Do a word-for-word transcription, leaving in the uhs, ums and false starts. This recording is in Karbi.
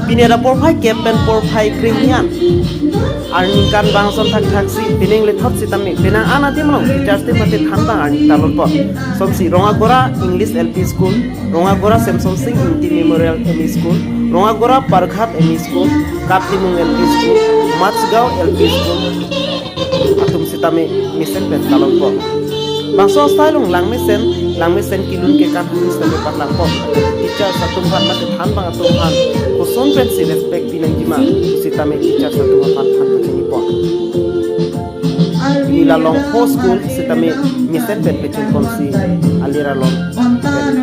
Pini ra porphai kep pen porphai kre-hini an arningkan bangson thakthak si pining lethot sitame penang an adim along teachers team mate thanbang arni talon pon. Somsi Rongagora English L P School, Rongagora Semson Sing Ingti Memorial M E School, Rongagora Parghat M E School, Kaptimung L P School, Matsgaon L P School atum sitame mesen pen talon pon. Bangso asai along langmesen, langmesen kelun kekan hurus sitame paklangpon. Teachers atum aphan mate thanbang atum aphan koson pensi respect pinangjima sitame teachers atum aphan than pachinipon. Pini la Longpho School sitame mesen pen pachinponsi alir alon pen.